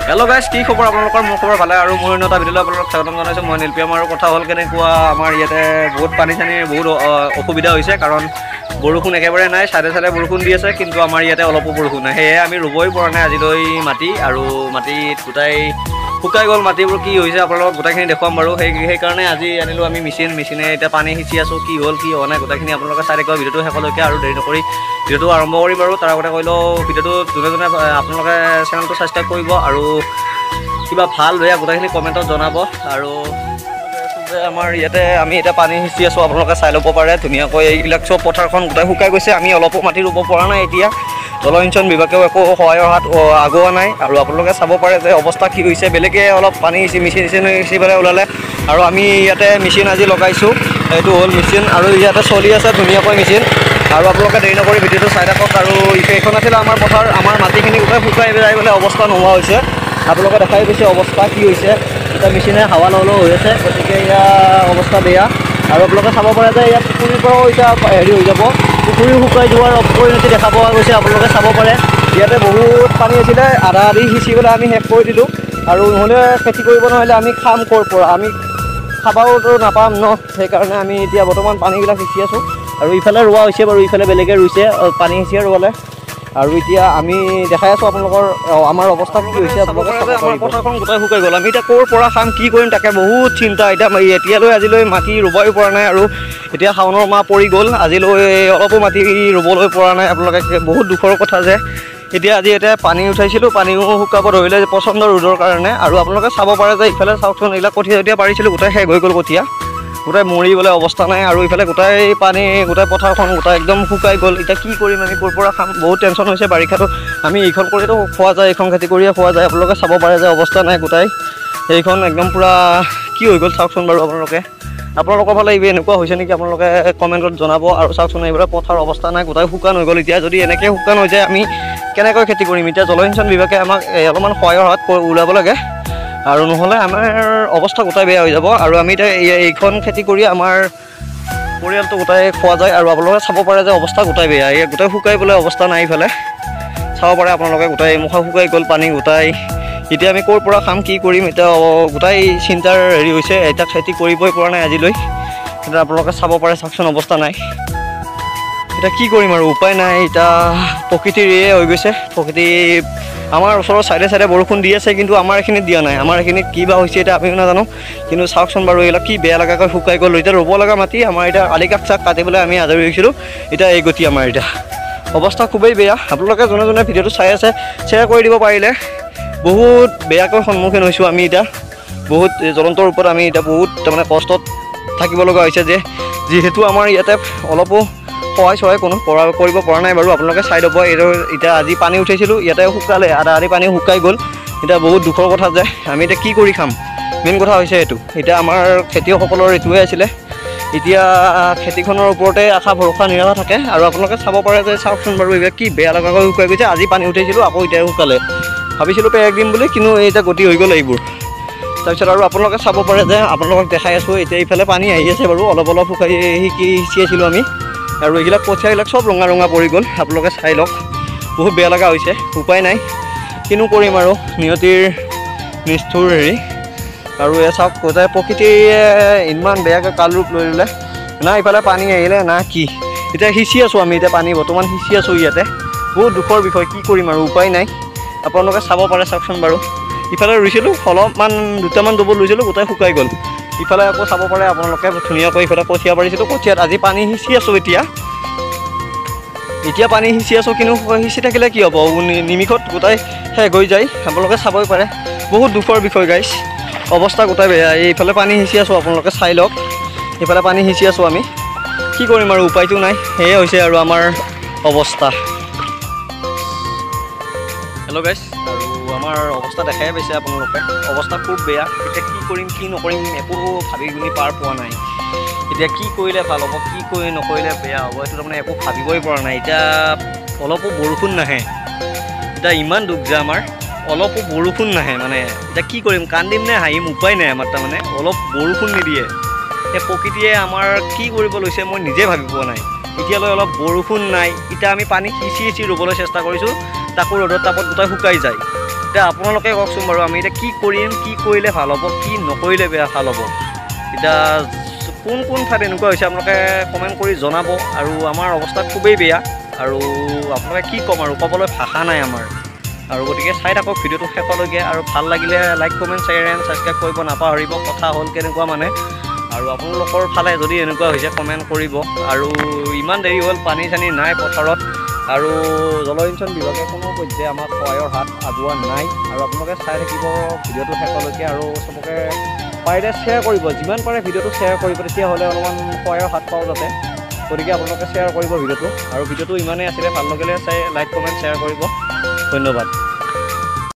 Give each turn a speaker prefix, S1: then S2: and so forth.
S1: Hello' guys, কি খবৰ আপোনালোকৰ? মোৰ খবৰ ভালে আৰু মোৰ অন্য এটা ভিডিঅ'লৈ আপোনালোকক স্বাগতম জনাইছোঁ। মই নীলপিয়াম। আৰু কথা হ'ল কেনেকুৱা, আমাৰ ইয়াতে বহুত পানী চানীৰ বহুত অসুবিধা হৈছে, কাৰণ বৰষুণ একেবাৰে নাই। চাইডে চাইডে বৰষুণ দি আছে, কিন্তু আমাৰ ইয়াতে অলপো বৰষুণ নাই। সেয়ে আমি ৰুবই পৰা নাই আজিলৈ মাটি, আৰু মাটিত গোটাই শুকাই গ'ল। মাটিবোৰ কি হৈছে আপোনালোকক গোটেইখিনি দেখুৱাম বাৰু। সেইকাৰণে আজি আনিলোঁ আমি মেচিন। মেচিনে এতিয়া পানী সিঁচি আছোঁ। কি হ'ল কি হোৱা নাই গোটেইখিনি আপোনালোকে চাই থাকিব ভিডিঅ'টো শেষলৈকে, আৰু দেৰি নকৰি ভিডিঅ'টো আৰম্ভ কৰিম। আৰু তাৰ আগতে কৈ লওঁ, ভিডিঅ'টো যোনে যোনে আপোনালোকে চেনেলটো ছাবস্ক্ৰাইব কৰিব আৰু কিবা ভাল বেয়া গোটেইখিনি কমেণ্টত জনাব। আৰু যে আমাৰ ইয়াতে আমি এতিয়া পানী সিঁচি আছোঁ, আপোনালোকে চাই ল'ব পাৰে ধুনীয়াকৈ। এইবিলাক চব পথাৰখন গোটেই শুকাই গৈছে, আমি অলপো মাটি ৰুব পৰা নাই। এতিয়া জলসিঞ্চন বিভাগেও একো সহায়ৰ হাত আগোৱা নাই। আৰু আপোনালোকে চাব পাৰে যে অৱস্থা কি হৈছে। বেলেগে অলপ পানী সিঁচি মেচিন সিঁচি পেলাই ওলালে, আৰু আমি ইয়াতে মেচিন আজি লগাইছোঁ। এইটো হ'ল মেচিন, আৰু ইয়াতে চলি আছে ধুনীয়াকৈ মেচিন। আৰু আপোনালোকে দেৰি নকৰি ভিডিঅ'টো চাই থাকক। আৰু এইখন আছিলে আমাৰ পথাৰ, আমাৰ মাটিখিনি গোটেই শুকাই যায় বোলে অৱস্থা নোহোৱা হৈছে। আপোনালোকে দেখাই গৈছে অৱস্থা কি হৈছে। এতিয়া মেচিনে হাৱা লওঁ হৈ আছে, গতিকে ইয়াৰ অৱস্থা বেয়া। আৰু আপোনালোকে চাব পাৰে যে ইয়াত পুখুৰীৰ পৰাও এতিয়া হেৰি হৈ যাব, পুখুৰীও শুকাই যোৱাৰ পৰিণতি দেখা পোৱা গৈছে। আপোনালোকে চাব পাৰে ইয়াতে বহুত পানী আছিলে, আধা আধি সিঁচি পেলাই আমি শেষ কৰি দিলোঁ। আৰু নহ'লে খেতি কৰিব নহ'লে আমি খাম ক'ৰ পৰা, আমি খাবওতো নাপাম ন। সেইকাৰণে আমি এতিয়া বৰ্তমান পানীবিলাক সিঁচি আছোঁ। আৰু ইফালে ৰোৱা হৈছে বাৰু, ইফালে বেলেগে ৰুইছে, পানী সিঁচিয়ে ৰোৱালে। আৰু এতিয়া আমি দেখাই আছোঁ আপোনালোকৰ আমাৰ অৱস্থা কি হৈছে। আপোনালোকে আমাৰ পথাৰখন গোটেই শুকাই গ'ল, আমি এতিয়া ক'ৰ পৰা খাম কি কৰিম তাকে বহুত চিন্তা। এতিয়া এতিয়ালৈ আজিলৈ মাটি ৰুবই পৰা নাই, আৰু এতিয়া শাওনৰ মাহ পৰি গ'ল, আজিলৈ অলপো মাটি ৰুবলৈ পৰা নাই। আপোনালোকে বহুত দুখৰ কথা যে এতিয়া আজি এতিয়া পানী উঠাইছিলোঁ, পানীও শুকাব ধৰিলে প্ৰচণ্ড ৰ'দৰ কাৰণে। আৰু আপোনালোকে চাব পাৰে যে ইফালে চাওকচোন, এইবিলাক কঠীয়া যেতিয়া পাৰিছিলোঁ গোটেই শেষ হৈ গ'ল, কঠীয়া গোটেই মৰিবলৈ অৱস্থা নাই। আৰু ইফালে গোটেই পানী, গোটেই পথাৰখন গোটেই একদম শুকাই গ'ল। এতিয়া কি কৰিম আমি, ক'ৰ পৰা খাম, বহুত টেনশ্যন হৈছে। বাৰিষাটো আমি এইখন কৰিয়েতো খোৱা যায়, এইখন খেতি কৰিয়ে খোৱা যায়। আপোনালোকে চাব পাৰে যে অৱস্থা নাই গোটেই এইখন একদম পূৰা কি হৈ গ'ল চাওকচোন বাৰু। আপোনালোকে আপোনালোকৰ ফালে এইবোৰ এনেকুৱা হৈছে নেকি, আপোনালোকে কমেণ্টত জনাব। আৰু চাওকচোন এইবিলাক পথাৰৰ অৱস্থা নাই, গোটেই শুকান হৈ গ'ল। এতিয়া যদি এনেকৈ শুকান হৈ যায় আমি কেনেকৈ খেতি কৰিম? এতিয়া জলসিঞ্চন বিভাগে আমাক অলপমান সহায়ৰ হাত ওলাব লাগে, আৰু নহ'লে আমাৰ অৱস্থা গোটেই বেয়া হৈ যাব। আৰু আমি এতিয়া এইখন খেতি কৰি আমাৰ পৰিয়ালটো গোটেই খোৱা যায়। আৰু আপোনালোকে চাব পাৰে যে অৱস্থা গোটেই বেয়া, এই গোটেই শুকাই পেলাই অৱস্থা নাই। ইফালে চাব পাৰে আপোনালোকে গোটেই মুখা শুকাই গ'ল, পানী গোটেই। এতিয়া আমি ক'ৰ পৰা খাম কি কৰিম, এতিয়া গোটেই চিন্তাৰ হেৰি হৈছে। এতিয়া খেতি কৰিবই পৰা নাই আজিলৈ। এতিয়া আপোনালোকে চাব পাৰে, চাওকচোন অৱস্থা নাই। এতিয়া কি কৰিম আৰু, উপায় নাই। এতিয়া প্ৰকৃতিৰ এয়ে হৈ গৈছে। প্ৰকৃতি আমাৰ ওচৰৰ চাইডে চাইডে বৰষুণ দি আছে, কিন্তু আমাৰ এইখিনিত দিয়া নাই। আমাৰ এইখিনিত কি বা হৈছে এতিয়া আমিও নাজানো। কিন্তু চাওকচোন বাৰু এইবিলাক কি বেয়া লগাকৈ শুকাই গ'ল। এতিয়া ৰুব লগা মাটি আমাৰ এতিয়া আলি কাঠ চাক কাটিবলৈ আমি আজৰি হৈছিলোঁ, এতিয়া এই গতি আমাৰ এতিয়া অৱস্থা খুবেই বেয়া। আপোনালোকে যোনে যোনে ভিডিঅ'টো চাই আছে শ্বেয়াৰ কৰি দিব পাৰিলে। বহুত বেয়াকৈ সন্মুখীন হৈছোঁ আমি এতিয়া, বহুত জ্বলন্ত ৰূপত আমি এতিয়া বহুত তাৰমানে কষ্টত থাকিব লগা হৈছে। যে যিহেতু আমাৰ ইয়াতে অলপো সহায় চহায় কোনো কৰিব পৰা নাই বাৰু। আপোনালোকে চাই ল'ব। এইটো এতিয়া আজি পানী উঠাইছিলোঁ, ইয়াতে শুকালে, আধা আধি পানী শুকাই গ'ল। এতিয়া বহুত দুখৰ কথা যে আমি এতিয়া কি কৰি খাম, মেইন কথা হৈছে এইটো। এতিয়া আমাৰ খেতিয়কসকলৰ এইটোৱে আছিলে, এতিয়া খেতিখনৰ ওপৰতে আশা ভৰসা নিৰাশা থাকে। আৰু আপোনালোকে চাব পাৰে যে চাওকচোন বাৰু এইবিলাক কি বেয়া লগাকৈ শুকাই গৈছে। আজি পানী উঠাইছিলোঁ, আকৌ এতিয়া শুকালে। ভাবিছিলোঁ পেক দিম বুলি, কিন্তু এতিয়া গতি হৈ গ'ল এইবোৰ। তাৰপিছত আৰু আপোনালোকে চাব পাৰে যে আপোনালোকক দেখাই আছোঁ, এতিয়া ইফালে পানী আহি আছে বাৰু, অলপ অলপ শুকাই সিঁচি আছিলোঁ আমি। আৰু এইবিলাক কঠীয়াবিলাক চব ৰঙা ৰঙা পৰি গ'ল, আপোনালোকে চাই লওক। বহুত বেয়া লগা হৈছে, উপায় নাই, কিনো কৰিম আৰু, নিয়তিৰ নিষ্ঠুৰ হেৰি। আৰু এয়া চাওক গোটেই প্ৰকৃতিয়ে ইমান বেয়াকৈ কাল ৰূপ লৈ ল'লে। না ইফালে পানী আহিলে না কি, এতিয়া সিঁচি আছোঁ আমি, এতিয়া পানী বৰ্তমান সিঁচি আছোঁ ইয়াতে। বহুত দুখৰ বিষয়, কি কৰিম আৰু, উপায় নাই। আপোনালোকে চাব পাৰে, চাওকচোন বাৰু। ইফালে ৰুইছিলোঁ অলপমান, দুটামান ডবল ৰুইছিলোঁ, গোটেই শুকাই গ'ল। ইফালে আকৌ চাব পাৰে আপোনালোকে ধুনীয়াকৈ, ইফালে কঠীয়া পাৰিছিলোঁ, কঠীয়াত আজি পানী সিঁচি আছোঁ। এতিয়া এতিয়া পানী সিঁচি আছোঁ, কিন্তু সিঁচি থাকিলে কি হ'ব, নিমিষত গোটেই শেষ হৈ যায়। আপোনালোকে চাবই পাৰে, বহুত দুখৰ বিষয় গাইছ, অৱস্থা গোটেই বেয়া। এইফালে পানী সিঁচি আছোঁ, আপোনালোকে চাই লওক। ইফালে পানী সিঁচি আছোঁ আমি, কি কৰিম আৰু, উপায়টো নাই। সেয়ে হৈছে আৰু আমাৰ অৱস্থা। হেল্ল' গাইছ, আৰু আমাৰ অৱস্থা দেখাই পাইছে আপোনালোকে, অৱস্থা খুব বেয়া। এতিয়া কি কৰিম কি নকৰিম একো ভাবি গুণি পাৰ পোৱা নাই। এতিয়া কি কৰিলে ভাল হ'ব, কি কৰি নকৰিলে বেয়া হ'ব, এইটো তাৰমানে একো ভাবিবই পৰা নাই। এতিয়া অলপো বৰষুণ নাহে, এতিয়া ইমান দুখ যে আমাৰ অলপো বৰষুণ নাহে। মানে এতিয়া কি কৰিম, কান্দিম নে হাঁহিম, উপায় নাই আমাৰ। তাৰমানে অলপ বৰষুণ নিদিয়ে, এই প্ৰকৃতিয়ে আমাৰ কি কৰিব লৈছে মই নিজে ভাবি পোৱা নাই। এতিয়ালৈ অলপ বৰষুণ নাই। এতিয়া আমি পানী সিঁচি সিঁচি ৰুবলৈ চেষ্টা কৰিছোঁ, তাকো ৰ'দৰ তাপত গোটেই শুকাই যায়। এতিয়া আপোনালোকে কওকচোন বাৰু, আমি এতিয়া কি কৰিম, কি কৰিলে ভাল হ'ব, কি নকৰিলে বেয়া ভাল হ'ব? এতিয়া কোন কোন ঠাইত এনেকুৱা হৈছে আপোনালোকে কমেণ্ট কৰি জনাব। আৰু আমাৰ অৱস্থা খুবেই বেয়া, আৰু আপোনালোকে কি ক'ম আৰু, ক'বলৈ ভাষা নাই আমাৰ। আৰু গতিকে চাই থাকক ভিডিঅ'টো শেষলৈকে, আৰু ভাল লাগিলে like, comment, share and subscribe কৰিব নাপাহৰিব। কথা হ'ল কেনেকুৱা মানে, আৰু আপোনালোকৰ ফালে যদি এনেকুৱা হৈছে কমেণ্ট কৰিব। আৰু ইমান দেৰি হ'ল, পানী চানী নাই পথাৰত, আৰু জলসিঞ্চন বিভাগে কোনো পৰ্যায়ে আমাক সহায়ৰ হাত আগবঢ়োৱা নাই। আৰু আপোনালোকে চাই থাকিব ভিডিঅ'টো শেষলৈকে, আৰু চবকে পাৰিলে শ্বেয়াৰ কৰিব, যিমান পাৰে ভিডিঅ'টো শ্বেয়াৰ কৰিব, তেতিয়াহ'লে অলপমান সহায়ৰ হাত পাওঁ যাতে। গতিকে আপোনালোকে শ্বেয়াৰ কৰিব ভিডিঅ'টো। আৰু ভিডিঅ'টো ইমানেই আছিলে, ভাল লাগিলে চাই লাইক, কমেণ্ট, শ্বেয়াৰ কৰিব। ধন্যবাদ।